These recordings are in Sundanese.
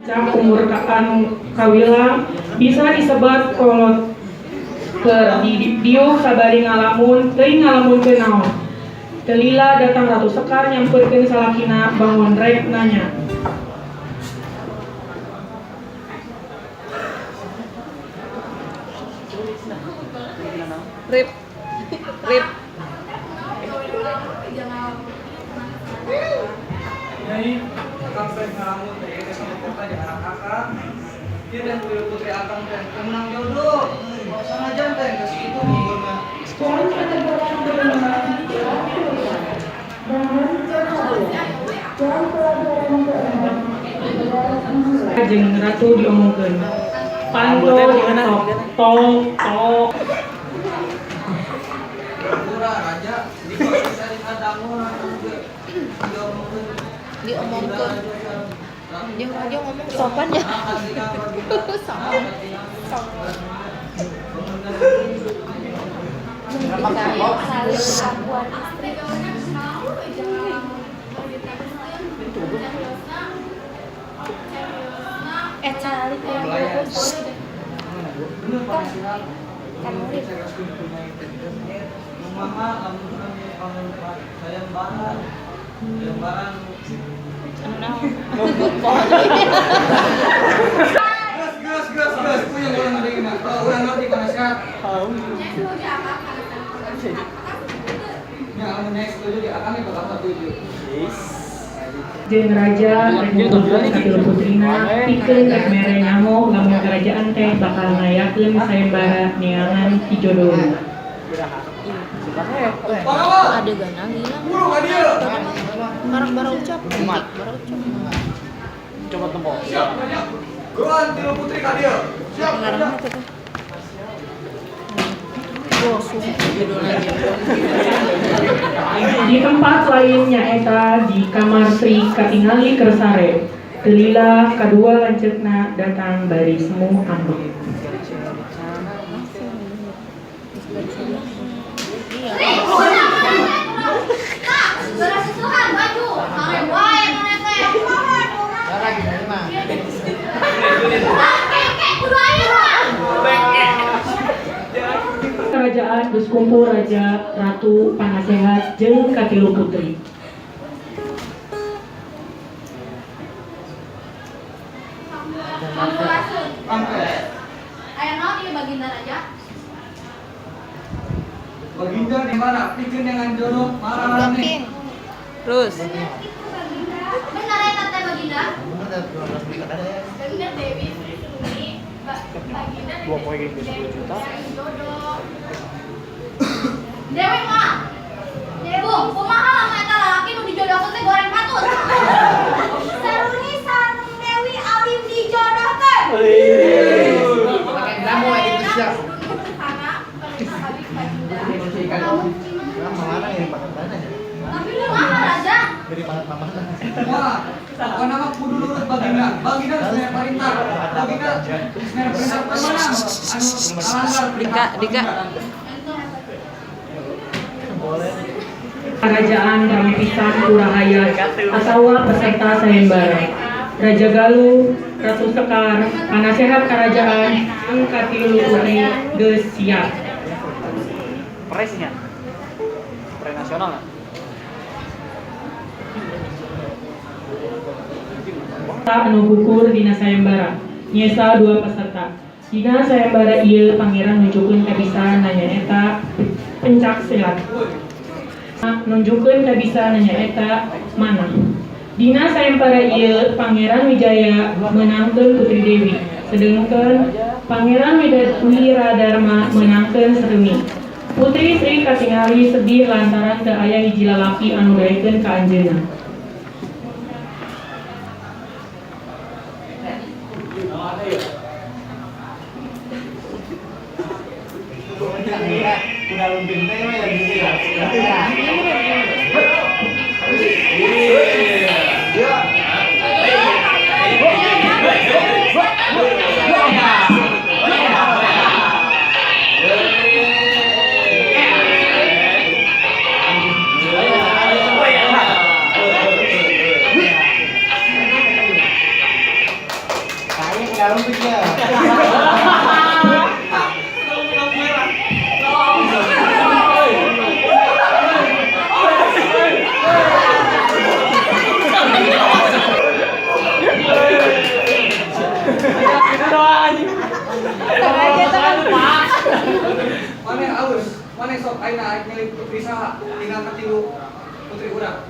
Cak umur anu kawilang bisa disebat kolot keur diuk sabari ngalamun teuing ngalamunkeun naon. Teu lila datang Ratu Sekar nyamperkeun salakina bangun rek nanya. Rip. Rip. Nyai, akang teh ngalamun teh ieu teh sama kota di anak akang. Ieu teh putri akang teh teu meunang jodoh. Sanajan teh geus kitu munggurna. Jeung ratu diomongkeun. Panto diketok tok tok. Pura raja di bisa dikadangu ge. Diomongkeun. Diomongkeun. Dia raja ngomong sopan ya. Sopan. Sopan. Saling pengakuan istri. Cari Pelayan. Bener penghasilan. Kan murid. Kumaha lamun kami sayembara sayembara Gas gas gas gas puyeng urang deui mah. Urang ngerti penasehat. Nya lamun next setuju di akang ge bakal setuju. Jeung raja rek ngumpulkeun katilu putrina pikeun rek mere nyaho lamun karajaan teh bakal ngayakeun sayembara neangan hijodohna. Pangawal, Adegan ngilang. buru ka dieu. Karak bara ucap. Bara ucap. Coba tempo. Siap, raja. Geruan tilu putri ka dieu. Siap, raja. Ngarangna teh. Bosung judulnya. Di tempat lain nyaeta di kamar Sri katingali keur sare. Teu lila kadua lanceukna datang bari semu ambek. Kerajaan geus kumpul raja, ratu, panasehat jeung katilu putri. Baginda di mana? Pikeun dengan jodoh marah nih. Terus. Benar ya tante Baginda? Benar Dewi Sri Baginda. 2,10 juta. Dewi mah. Bu, kumaha lamun eta lalaki nu dijodohkeun teh goreng patut. Saruni sareng Dewi alim dijodohkeun. Pakai drama gitu siap. Tapi kumaha raja? Wah, pokoknya mah kudu nurut baginda. Baginda geus mere perintah. Baginda geus mere perintah teu meunang. Anu ngalanggar Dika, perintah Dika. Kerajaan rame pisan ku rahayat atawa peserta sayembara. Raja Galuh, Ratu Sekar, panasehat kerajaan, jeung katilu putri geus siap. Presnya. Pre nasional lah. Anu gugur dina sayembara. Nyesa dua peserta. Dina sayembara ieu pangeran nunjukkeun kabisaan nyaeta pencak silat. Nunjukkeun kabisaan nyaeta manah. Dina sayembara ieu Pangeran Wijaya meunangkeun Putri Dewi, sedengkeun Pangeran Wiradharma meunangkeun Seruni. Putri Sri katingali sedih lantaran teu aya hiji lalaki anu daekeun ka anjeunna. Udah lumping teh mah ya gitu ya. Karumpingnya. Maneh aus, maneh sok ayeuna arek milih putri saha? Tinggal katilu putri urang.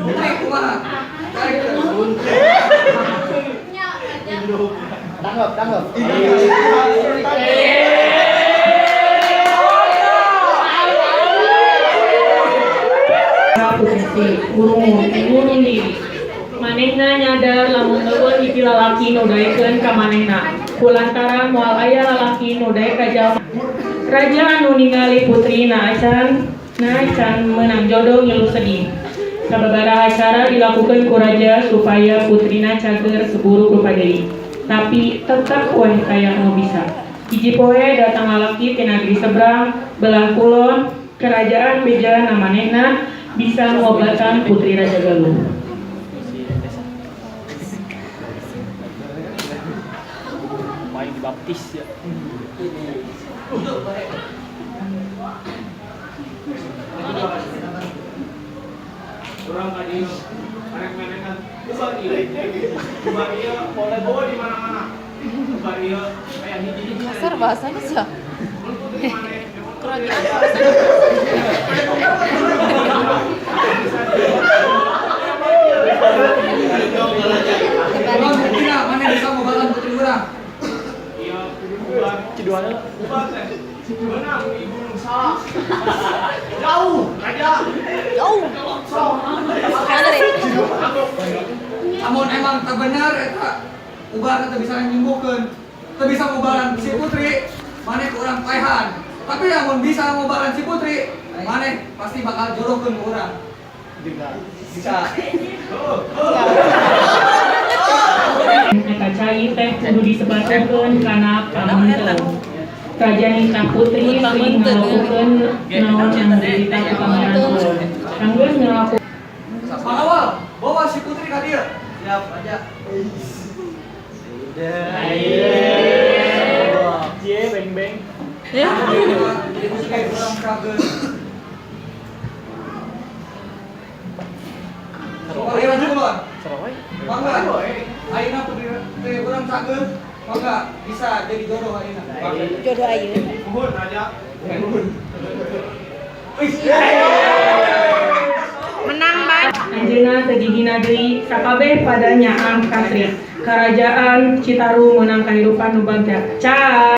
Putri kumaha? Tarik terus. Nya aja. Tanggap, tanggap. Putri ngurung diri. Manehna nyadar lamun euweuh hiji lalaki nu daekeun ka manehna. Kulantaran moal aya lalaki nu daek ka jalma. Raja anu ningali putrina acan can meunang jodoh ngilu sedih. Sababaraha cara dilakukeun ku raja supaya putrina cager seburu rupa deui. Tapi tetep weh taya nu bisa. Hiji poe datang lalaki ti nagri seberang belah kulon kerajaan beja na manehna bisa ngobatan putri Raja Galuh. Si desa. Main dibaptis ya. Orang tadi merek-merekan bukan iya, bukan iya, boleh bawa di mana-mana. Bukan iya, kayak hiji-hiji. Kasar bahasanya sih. Kerajaan Kumaha buktina maneh bisa ngobatan putri urang? Iya, bukan. Ciduana. Bukan teh. Benang di Gunung Salak. Jauh, raja. Jauh. Sok. Mana deh? Amun emang teu bener eta ubar teu bisa nyembuhkeun. Teu bisa ngobaran si putri, maneh ku urang paehan. Tapi amun bisa ngobaran si putri, maneh pasti bakal jodohkeun ku urang. Bisa. Eta cai teh kudu disebarkeun kana pamunteung. Raja nitah putri sering ngalakukeun naon anu dititah ku Pangeran Kulon. Sanggeus ngalakukeun Pangawal, bawa si putri ka dieu. Siap aja. Cie beng beng. Ya. Putri urang cager. Pangeran Kulon. Sarawai. Mangga. Ayeuna putri urang cager. Mangga bisa jadi jodoh ayeuna. Jodoh ayeuna. Nuhun, raja. Menang, Bang. Anjeunna teu dihina deui sakabeh pada nyaang kasri. Karajaan Citarum meunang kahirupan nu bagja. Ca.